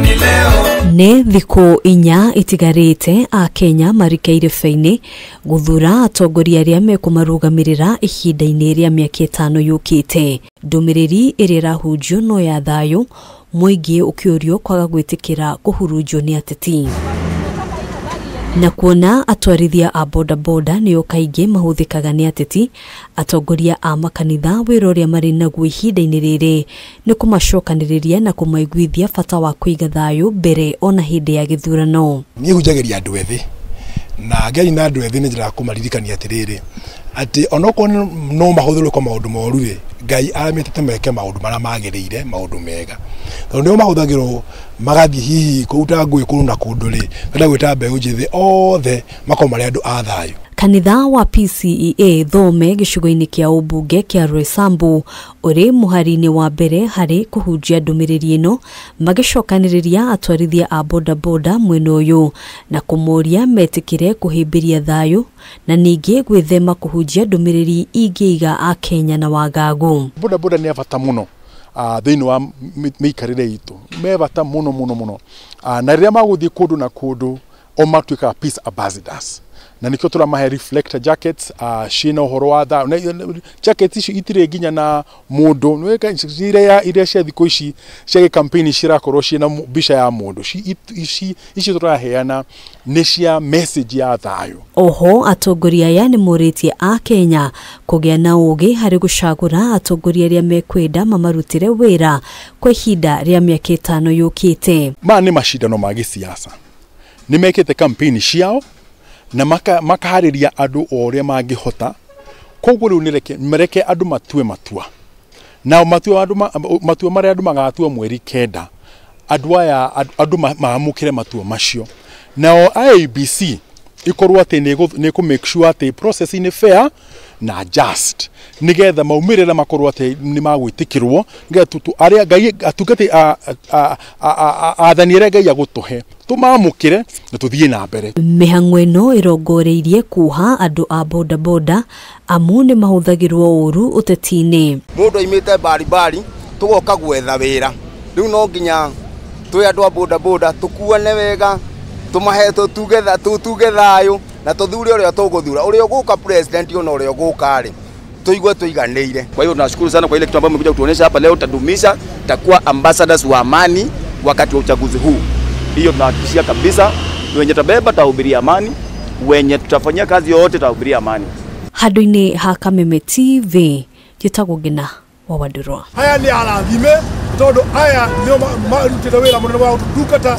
Ni leo. Nĩ thikũ 4 itigarĩte a Kenya marikeire irebe-inĩ gũthura atongoria arĩa mekũmarũgamĩrĩra ihinda-inĩ rĩa mĩaka 5 yũkĩte. Ndũmĩrĩri ĩrĩa ĩrahunjio no ya thayũ, mũingĩ ũkĩũrio kwaga gwĩtĩkĩra kũhurunjwo nĩ ateti. Na kuona atwarithia a bodaboda nĩo kaingĩ mahũthĩkaga nĩ ateti, atongoria a makanitha wĩra ũrĩa marĩ naguo ihinda-inĩ rĩrĩ nĩ kũmacokanĩrĩria na kũmaiguithia bata wa kũiga thayũ mbere ona hĩndĩ ya gĩthurano. Niĩ hunjagĩria andũ ethĩ na ngĩaria na andũ ethĩ nĩ njĩraga kũmaririkania atĩrĩrĩ atĩ onokorwo no mahũthĩrwo kwa maũndũ moru rĩ, Ngai aramĩtĩte meke maũndũ marĩa magĩrĩire, maũndũ mega, tondũ nĩo mahũthagĩrwo magathiĩ hihi kũruta ngũĩ kũndũ na kũndũ rĩ, twenda gwĩta mbeũ njĩthĩ othe makorwo marĩ andũ a thayũ. Kanitha wa PCEA Thome gĩcigo-inĩ kĩa ũmbunge kĩa Roysambu ũrĩ mũhari-inĩ wa mbere harĩ kũhunjia ndũmĩrĩri ĩno, magĩcokanĩrĩria atwarithia a bodaboda mwena ũyũ na kũmoria metĩkĩre kũhĩmbĩria thayũ na ningĩ gwĩthema kũhunjia ndũmĩrĩri ingĩiga a Kenya na wagagu. Bodaboda nĩ ya bata mũno thĩinĩ wa mĩikarĩre itũ, me bata mũno mũno mũno, na rĩrĩa magũthiĩ kũndũ na kũndũ o matuĩkaga peace ambassadors, na nĩkĩo tũramahe reflector jackets ciĩna ũhoro wa thayũ. Jackets ici itirĩ nginya na mũndũ, iria cia thikũ ici cia gĩkampeni cirakorwo ciĩna mbica ya mũndũ, ici tũraheana nĩ cia message ya thayũ. Oho atongoria aya nĩ morĩtie a Kenya kũgĩa na ũũgĩ harĩ gũcagũra atongoria arĩa mekwenda mamarutĩre wĩra kwa ihinda rĩa mĩaka 5 yũkĩte. Maya nĩ macindano ma gĩsiasa, nĩ mekĩte campaign ciao na makaharĩria andũ o ũrĩa mangĩhota, koguo rĩu nĩ mereke andũ matue matua, na matua marĩa andũ magatua mweri 9, andũ aya andũ maamũkĩre matua macio, nao IEBC ikorwo atĩ nĩ kũ make sure atĩ process nĩ fair na just, nĩgetha maumĩrĩra makorwo atĩ nĩ magwĩtĩkĩrwo, nĩgetha arĩa Ngai atungati athani arĩa Ngai agũtũhe tũmamũkĩre na tũthiĩ na mbere. Mĩhang'o ĩno ĩrongoreirie kuoha andũ a bodaboda amu nĩ mahũthagĩrwo ũru ũteti-inĩ. Mũndũ aimĩte baribari tũgoka gwetha wĩra, rĩu no nginya twĩ andũ a bodaboda tũkuane wega, tũmahe tũtuge thayũ na tũthure ũrĩa tũgũthura, ũrĩa ũgũka president ona ũrĩa ũgũka rĩ tuigue tuiganĩire. Kwa hiyo tunashukuru sana kwa ile kitu ambayo mmekuja kutuonesha hapa leo. Tutadumisha, tutakuwa ambassadors wa amani wakati wa uchaguzi huu. Hiyo tunahakikishia kabisa, wenye tutabeba tutahubiria amani, wenye tutafanyia kazi yote tutahubiria amani. Handũ-inĩ ha Kameme TV, njĩtagwo Ngina wa Wandũrwa. Aya nĩ arathime tondũ aya nĩo marutĩte wĩra mũnene wa gũtungata.